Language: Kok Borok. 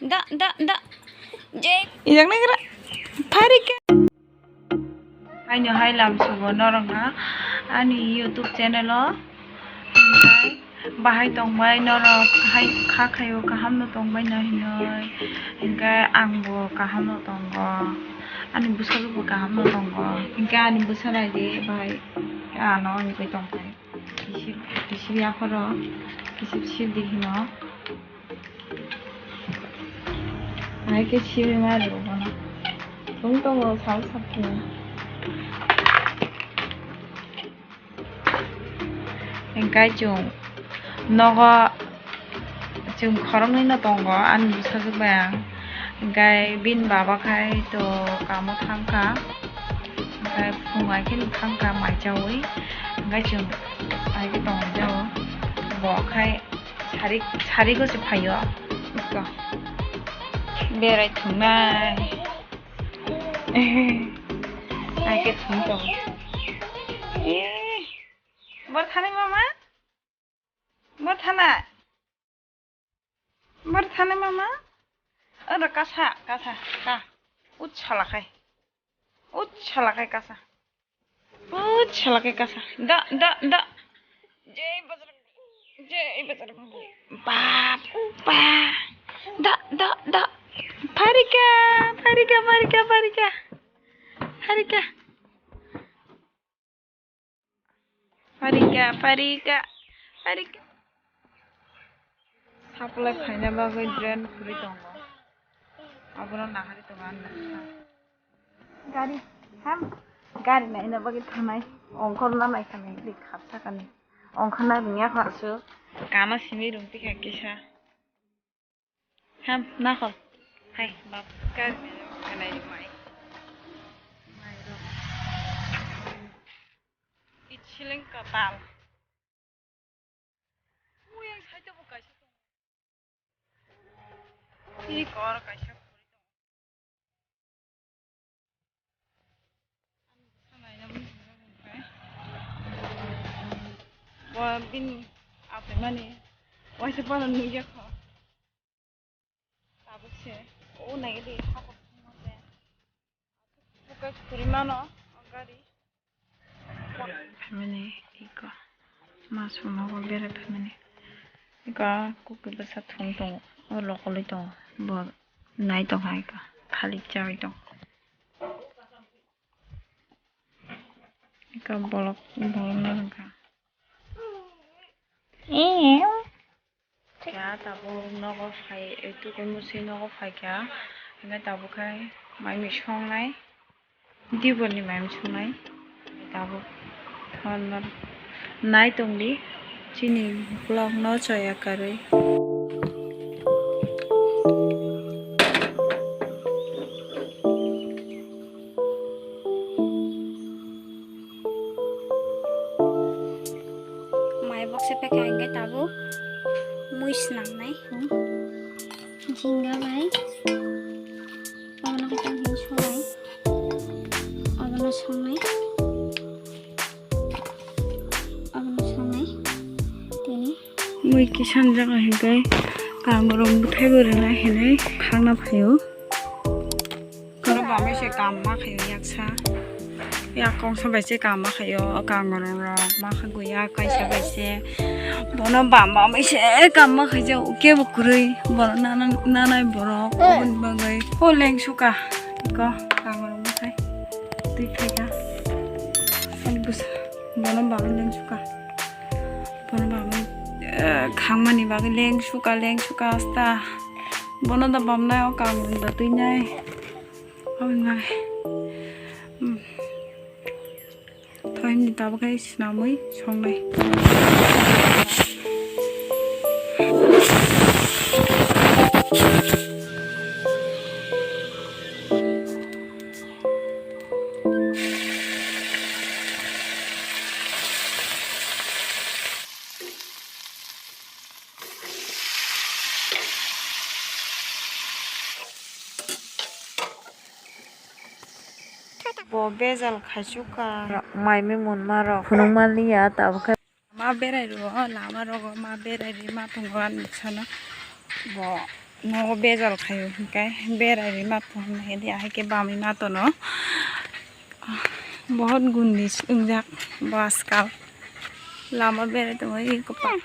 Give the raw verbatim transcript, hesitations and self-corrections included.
Da, da, da. Jai. Ijak nagra. Pharika. Haino hai lam sugo norokna ani YouTube channel o. Hinkhe bahai tongbai norok hai kha khaio kaham no tongbai no hinoi. Hinkhe ang bo kaham no tongo. Ani bwsajwk bo kaham no tongo. Hinkhe ani bwsa naidi bahai ano wngwi tongkha. Kisip, kisip yapharo, kisip sirdi hino. Hai khe sirwi ma rw bono. Thung tongo sal sakni. Hinkhe chwng nogo chwng khoroknwi no tongo ani bwsajwk bai ang. Hinkhe bini baba khai to kamo thangkha. Hinkhe phung hai kheno thangkha mai chaui. Hinkhe chwng hai khe tongwi jao. Bo khai sari, sari go se phaio. Iko. Berai thungnai. Hai khe thung tongo. Eh. Bor thanai mama? Bor thanai? Bor thanai mama? Oro kasa, kasa, ka. Ut sala khai. Ut sala khai kasa. Ut sala khai kasa. Da, da, da. Jai Bajrang, Jai Bajrang. Bap, ba. Da, da, da. Pharika, pharika, pharika, pharika. Pharika. Pharika, pharika, pharika. Supply phaina bagwi drain khurwi tongo. Abono nahari tongo ang nukha. Gari, ham. Gari naina bagwi thanai. Ongkhorna naikha nai, ri khapsa kani. Ongkhorna rwngya kha aswk. Kana simi rwngtwikha kisa. Ham, nakhol. Hai, bab, kar, kanai mai. Mai rok. Ichiling katal. Mui yang saito bo kaisa tong. Ih, kor kaisa. Bo bini apaimani waisa bono nukya kho. Tabuk se o naidi hakor thangma se. Buka khuri mano o gari. Family iko mas unogo bere family iko kuki bwsa thung tongo o lokolwi tongo bo nai tongkha iko khalik chawi tongo. Ika bolok, bolok no wngkha. Kya tabuk nogo phai, tukui musi nogo phaikha. Hingke tabuk khai mai mui songnai. Dibor ni mai mui songnai. Tabuk thon no nai tongdi. Chini vlog no choya karwi. Mai bokse pekha hingke tabuk mui swnamnai. Jingga bai. Obono khe tang hini sonai. Obono songnai. Obono songnai. Tini. Mui kisan jaga hingke kangrok bwthai bo rwnai hinui khakna phaio. Oro bamai se kam ma khaio yaksa. Yak kongsa bai se kam ma khaio, o kangrok rok ma kha guya kaisa bai se. Bono bam bamai se kam ma khaijak, kebo kwrwi. Bono nana, nanai borok, oboni bagwi. O lengsuka. Iko kangrok bwthai. Twi phaika. Bono bamai lengsuka. Bono bamai, eh, khangmani bagwi lengsuka, lengsuka asta. Bono da bamnai o kangrok da twinai. Aboni bagwi. Hmm. Thoini tabuk khe swnamwi songnai. Bo bejal khaisukha. Mai mui munma rok phunukma liya, tabukhe. Ma berai rwo, lama rogo ma berai ri ma tongo ani bwsano. Bo Nogo bejal khaio, hwnkhe berai rwima tong hwnkhe di, ahai khe bamwi ma tono. Bohot gundis wngjak bo ajkal. Lama berai tongo, ui kwpal.